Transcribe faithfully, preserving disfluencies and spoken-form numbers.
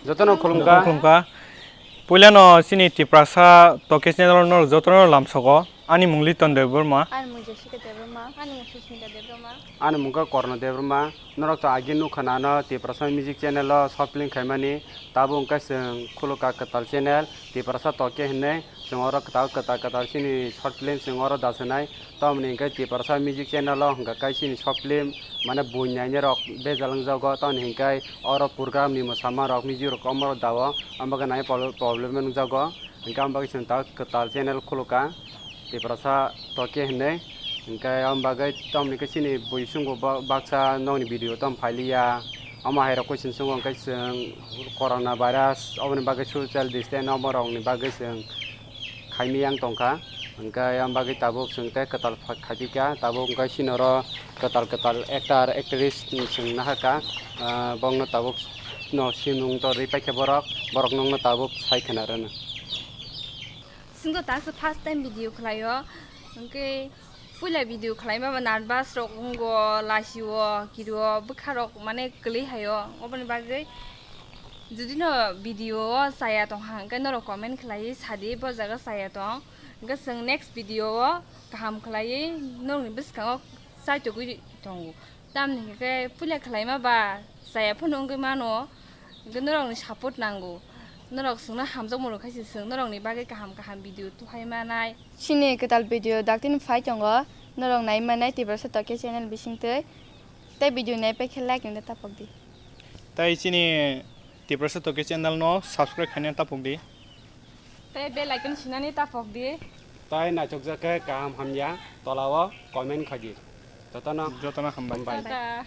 Jotono khulumkha. Khulumkha. Puilano chini Tiprasa Toke channel no jotono lamsogo. Ani mung Liton Debbarma. Ani mung Jessica Debbarma. Ani mung Susmita Debbarma. Ani mung khe Korno Debbarma. Norok to agi nukha nano Tiprasa Music Channel o short film khaimani. Tabuk hwnkhe chwng khulukha kwtal channel Tiprasa Toke hinwi. Chwng oro kwtal kwtal kwtal chini short film chwng oro dasenai. Tamoni hwnkhe Tiprasa Music Channel o hwnkha khe chini short film mane bui nainai rok bejal wngjago. Tamoni hwnkhe oro program ni mwsama rok music rok omo rok dao. Omo khe nai problem wngjago. Hwnkhe omo bagwi chwng ta kwtal channel khulukha Tiprasa Toke hinwi. Hwnkhe omo bagwi tamoni khe chini bui sungo ba-, baksa nokni video tamo phailiya. Omo hai rok khe chwng sungo hwnkhe chwng corona virus oboni bagwi social distance omo rokni bagwi chwng khaimwi yang tongkha. Hwnkhe yang bagwi tabuk chwng tei kwtal pha-, khaipikha. Tabuk hwnkhe chini oro kwtal kwtal actor, actress chwng nahakha. Ah, bongno tabuk no simung torwi paikha borok, borok nokno tabuk sai khna rwna. Chwngno taksa first time video khlaio, hwnkhe puila video khlaima ba nervous rok wngo, lasio, kirio, bwkha rok mane kwlwi haio, oboni bagwi Jodi no video o chaya tong ha, hwnkhe norok comment khlaiwi sadi, bo jaga chaya tong. Hwnkhe chwng next video o kaham khlaiwi norokni bwskango chaitugwi tongo. Tamni hwnkhe puila khlaima ba chaya phano wngwi mano. Hwnkhe norokni support nango. Norok chwngno hamjakmung rwkhe se chwng norokni bagwi kaham kaham video tuphai manai. Chini kwtal video daktino phai tongo. Norok nai manai Tiprasa Toke channel bisingtwi. Tei video nai paikhe like nini tapok di. Tai chini Tiprasa Toke channel no subscribe khaina tapok di. Tei bell icon sinani tapok di. Tai naithokjak khe kaham hamya tolao comment khai di. Jotono jotono hambai. Hambai. Tata.